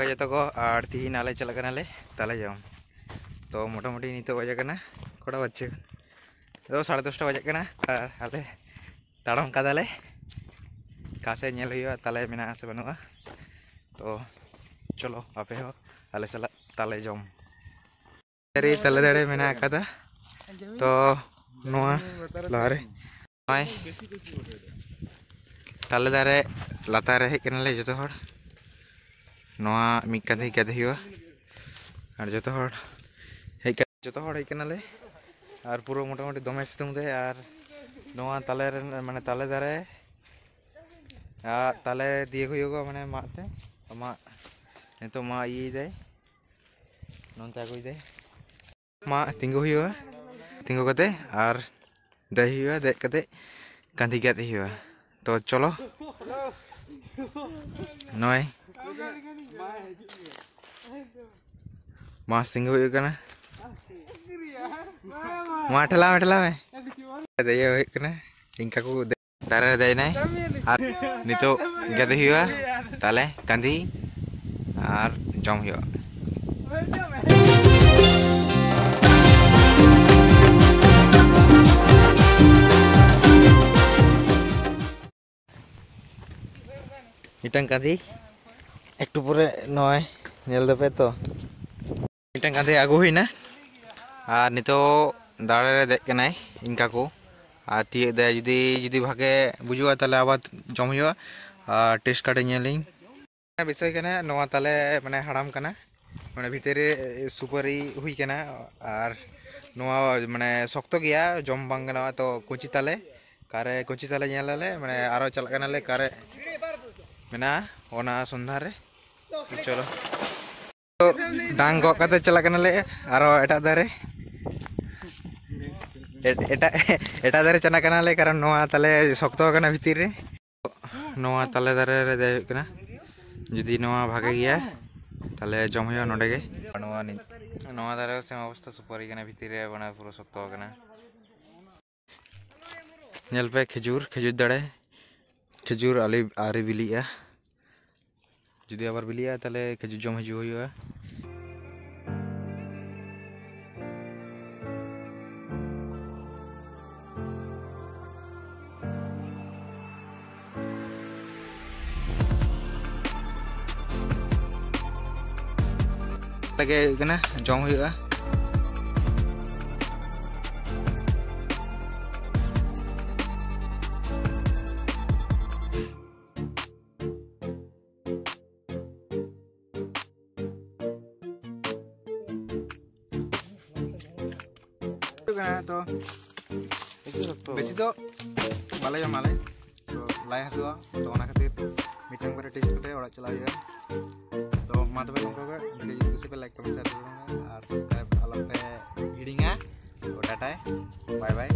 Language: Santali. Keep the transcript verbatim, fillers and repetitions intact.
ᱡᱚᱛᱚ ᱠᱚ, ᱟᱨ ᱛᱤᱦᱤᱧ ᱟᱞᱮ ᱪᱟᱞᱟᱜ ᱠᱟᱱᱟᱞᱮ ᱛᱟᱞᱮ ᱡᱚᱢ᱾ ᱛᱚ ᱢᱚᱴᱟᱢᱩᱴᱤ ᱱᱤᱛᱚᱜ ᱵᱟᱡᱟᱜ ᱠᱟᱱᱟ ᱠᱚᱲᱟ ᱵᱟᱡᱮ, ᱛᱚ ᱥᱟᱲᱮ ᱫᱚᱥᱴᱟ ᱵᱟᱡᱟᱜ ᱠᱟᱱᱟ, ᱟᱨ ᱟᱞᱮ ᱛᱟᱲᱟᱢ ᱠᱟᱫᱟᱞᱮ᱾ ᱚᱠᱟ ᱥᱮᱫ ᱧᱮᱞ ᱦᱩᱭᱩᱜᱼᱟ, ᱛᱟᱞᱮ ᱢᱮᱱᱟᱜᱼᱟ ᱥᱮ ᱵᱟᱹᱱᱩᱜᱼᱟ᱾ ᱛᱚ ᱪᱚᱞᱚ ᱟᱯᱮ ᱦᱚᱸ ᱟᱞᱮ ᱥᱟᱞᱟᱜ ᱛᱟᱞᱮ ᱡᱚᱢ᱾ ᱫᱟᱨᱮ, ᱛᱟᱞᱮ ᱫᱟᱨᱮ ᱢᱮᱱᱟᱜ ᱟᱠᱟᱫᱟ᱾ ᱛᱚ ᱱᱚᱣᱟ ᱞᱟᱦᱟᱨᱮ ᱱᱚᱜᱼᱚᱭ ᱛᱟᱞᱮ ᱫᱟᱨᱮ ᱞᱟᱛᱟᱨ ᱨᱮ ᱦᱮᱡ ᱠᱟᱱᱟᱞᱮ ᱡᱚᱛᱚ ᱦᱚᱲ᱾ ᱱᱚᱣᱟ ᱢᱤᱫ ᱠᱟᱛᱮ ᱜᱮᱫ ᱦᱩᱭᱩᱜᱼᱟ᱾ ᱟᱨ ᱡᱚᱛᱚ ᱦᱚᱲ ᱦᱮᱡ ᱠᱟ-, ᱡᱚᱛᱚ ᱦᱚᱲ ᱦᱮᱡ ᱠᱟᱱᱟᱞᱮ᱾ ᱟᱨ ᱯᱩᱨᱟᱹ ᱢᱚᱴᱟᱢᱩᱴᱤ ᱫᱚᱢᱮ ᱥᱤᱛᱩᱝ ᱫᱟᱭ᱾ ᱟᱨ ᱱᱚᱣᱟ ᱛᱟᱞᱮ ᱨᱮ, ᱢᱟᱱᱮ ᱛᱟᱞᱮ ᱫᱟᱨᱮ, ᱟᱨ ᱛᱟᱞᱮ ᱫᱤᱭᱮ ᱦᱩᱭᱩᱜᱼᱟ, ᱢᱟᱱᱮ ᱢᱟᱜ ᱛᱮ, ᱢᱟᱜ, ᱱᱤᱛᱚᱜ ᱢᱟᱜ ᱤᱭᱟᱹᱭ ᱫᱟᱭ, ᱱᱚᱱᱛᱮ ᱟᱹᱜᱩᱭ ᱫᱟᱭ᱾ ᱢᱟᱜ ᱛᱤᱸᱜᱩ ᱦᱩᱭᱩᱜᱼᱟ, ᱛᱤᱸᱜᱩ ᱠᱟᱛᱮ ᱟᱨ ᱫᱮᱡ ᱦᱩᱭᱩᱜᱼᱟ, ᱫᱮᱡ ᱠᱟᱛᱮ ᱠᱟᱸᱫᱷᱤ ᱜᱮᱫ ᱦᱩᱭᱩᱜᱼᱟ᱾ ᱛᱚ ᱪᱚᱞᱚ, ᱱᱚᱜᱼᱚᱭ ᱢᱟᱥ ᱛᱤᱸᱜᱩ ᱦᱩᱭᱩᱜ ᱠᱟᱱᱟ᱾ ᱢᱟ ᱴᱷᱮᱞᱟᱣ ᱢᱮ, ᱴᱷᱮᱞᱟᱣ ᱢᱮ᱾ ᱫᱮᱡ ᱦᱩᱭᱩᱜ ᱠᱟᱱᱟ, ᱤᱱᱠᱟ ᱠᱚ ᱫᱮᱡ-, ᱫᱟᱨᱮ ᱨᱮ ᱫᱮᱡ ᱮᱱᱟᱭ᱾ ᱟᱨ ᱱᱤᱛᱚᱜ ᱜᱮᱫ ᱦᱩᱭᱩᱜᱼᱟ ᱛᱟᱦᱞᱮ ᱠᱟᱸᱫᱷᱤ ᱟᱨ ᱡᱚᱢ ᱦᱩᱭᱩᱜᱼᱟ᱾ ᱢᱤᱫᱴᱟᱝ ᱠᱟᱸᱫᱷᱤ ᱮᱠᱴᱩ ᱯᱚᱨᱮ ᱱᱚᱜᱼᱚᱭ ᱧᱮᱞ ᱫᱟᱯᱮ ᱛᱚ, ᱢᱤᱫᱴᱟᱝ ᱠᱟᱸᱫᱷᱤ ᱟᱹᱜᱩ ᱦᱩᱭᱱᱟ᱾ ᱟᱨ ᱱᱤᱛᱚᱜ ᱫᱟᱨᱮ ᱨᱮ ᱫᱮᱡ ᱠᱟᱱᱟᱭ ᱤᱧ ᱠᱟᱠᱩ᱾ ᱟᱨ ᱛᱤᱭᱳᱜ ᱫᱟᱭ, ᱡᱩᱫᱤ, ᱡᱩᱫᱤ ᱵᱷᱟᱜᱮ ᱵᱩᱡᱩᱜᱼᱟ ᱛᱟᱦᱞᱮ ᱟᱵᱟᱨ ᱡᱚᱢ ᱦᱩᱭᱩᱜᱼᱟ᱾ ᱟᱨ ᱴᱮᱥᱴ ᱠᱟᱛᱮ ᱧᱮᱞᱤᱧ᱾ ᱵᱤᱥᱚᱭ ᱠᱟᱱᱟ, ᱱᱚᱣᱟ ᱛᱟᱞᱮ ᱢᱟᱱᱮ ᱦᱟᱲᱟᱢ ᱠᱟᱱᱟ, ᱢᱟᱱᱮ ᱵᱷᱤᱛᱤᱨ ᱨᱮ ᱥᱩᱯᱟᱹᱨᱤ ᱦᱩᱭ ᱠᱟᱱᱟ᱾ ᱟᱨ ᱱᱚᱣᱟ ᱢᱟᱱᱮ ᱥᱚᱠᱛᱚ ᱜᱮᱭᱟ, ᱡᱚᱢ ᱵᱟᱝ ᱜᱟᱱᱚᱜᱼᱟ᱾ ᱛᱚ ᱠᱩᱪᱤ ᱛᱟᱞᱮ, ᱚᱠᱟᱨᱮ ᱠᱩᱪᱤ ᱛᱟᱞᱮ ᱧᱮᱞ ᱟᱞᱮ, ᱢᱟᱱᱮ ᱟᱨᱚ ᱪᱟᱞᱟᱜ ᱠᱟᱱᱟᱞᱮ ᱚᱠᱟᱨᱮ ᱢᱮᱱᱟᱜᱼᱟ ᱚᱱᱟ ᱥᱚᱱᱫᱷᱟᱱ ᱨᱮ᱾ ᱪᱚᱞᱚ᱾ ᱰᱟᱝ ᱜᱚᱜ ᱠᱟᱛᱮ ᱪᱟᱞᱟᱜ ᱠᱟᱱᱟᱞᱮ ᱟᱨᱚ ᱮᱴᱟᱜ ᱫᱟᱨᱮ᱾ ᱮᱴ-, ᱮᱴᱟᱜ, ᱮᱴᱟᱜ ᱫᱟᱨᱮ ᱪᱟᱞᱟᱜ ᱠᱟᱱᱟᱞᱮ, ᱠᱟᱨᱚᱱ ᱱᱚᱣᱟ ᱛᱟᱞᱮ ᱥᱚᱠᱛᱚ ᱟᱠᱟᱱᱟ ᱵᱷᱤᱛᱤᱨ ᱨᱮ᱾ ᱱᱚᱣᱟ ᱛᱟᱞᱮ ᱫᱟᱨᱮ ᱨᱮ ᱫᱮᱡ ᱦᱩᱭᱩᱜ ᱠᱟᱱᱟ᱾ ᱡᱩᱫᱤ ᱱᱚᱣᱟ ᱵᱷᱟᱜᱮ ᱜᱮᱭᱟ, ᱛᱟᱦᱞᱮ ᱡᱚᱢ ᱦᱩᱭᱩᱜᱼᱟ ᱱᱚᱰᱮ ᱜᱮ᱾ ᱱᱚᱣᱟ ᱱᱤ-, ᱱᱚᱣᱟ ᱫᱟᱨᱮ ᱥᱮ ᱚᱵᱚᱥᱛᱟ ᱥᱩᱯᱟᱹᱨᱤ ᱠᱟᱱᱟ, ᱵᱷᱤᱛᱤᱨ ᱨᱮ ᱚᱱᱟ ᱯᱩᱨᱟᱹ ᱥᱚᱠᱛᱚ ᱟᱠᱟᱱᱟ᱾ ᱧᱮᱞ ᱯᱮ, ᱠᱷᱮᱡᱩᱨ, ᱠᱷᱮᱡᱩᱨ ᱫᱟᱨᱮ, ᱠᱷᱮᱡᱩᱨ ᱟᱞᱮ ᱟᱹᱣᱨᱤ ᱵᱤᱞᱤᱜᱼᱟ᱾ ᱡᱩᱫᱤ ᱟᱵᱟᱨ ᱵᱤᱞᱤᱜᱼᱟ, ᱛᱟᱦᱚᱞᱮ ᱠᱷᱟᱹᱡᱩᱨ ᱡᱚᱢ ᱦᱤᱡᱩᱜ ᱦᱩᱭᱩᱜᱼᱟ᱾ ᱞᱟᱜᱮ ᱦᱩᱭᱩᱜ ᱠᱟᱱᱟ, ᱡᱚᱢ ᱦᱩᱭᱩᱜᱼᱟ᱾ ᱦᱩᱭᱩᱜ ᱠᱟᱱᱟ ᱛᱚ, ᱵᱮᱥᱤ ᱫᱚ ᱵᱟᱞᱮ ᱡᱚᱢᱟ ᱞᱮ, ᱛᱚ ᱞᱟᱡ ᱦᱟᱹᱥᱩᱣᱟ, ᱛᱚ ᱚᱱᱟ ᱠᱷᱟᱹᱛᱤᱨ ᱢᱤᱫᱴᱟᱝ ᱵᱟᱨᱭᱟ ᱴᱮᱥᱴ ᱠᱟᱛᱮ ᱚᱲᱟᱜ ᱪᱟᱞᱟᱜ ᱦᱩᱭᱩᱜᱼᱟ᱾ ᱛᱚ ᱢᱟ ᱛᱚᱵᱮ ᱱᱚᱝᱠᱟ ᱜᱮ, ᱵᱷᱤᱰᱤᱭᱳ ᱡᱩᱫᱤ ᱠᱩᱥᱤ ᱯᱮ ᱞᱟᱭᱤᱠ, ᱠᱚᱢᱮᱱᱴ, ᱥᱮᱭᱟᱨ ᱛᱟᱵᱚᱱ ᱯᱮ ᱟᱨ ᱥᱟᱵᱥᱠᱨᱟᱭᱤᱵ ᱟᱞᱚ ᱯᱮ ᱦᱤᱲᱤᱧᱟ᱾ ᱛᱚ ᱴᱟᱴᱟ, ᱵᱟᱭ ᱵᱟᱭ᱾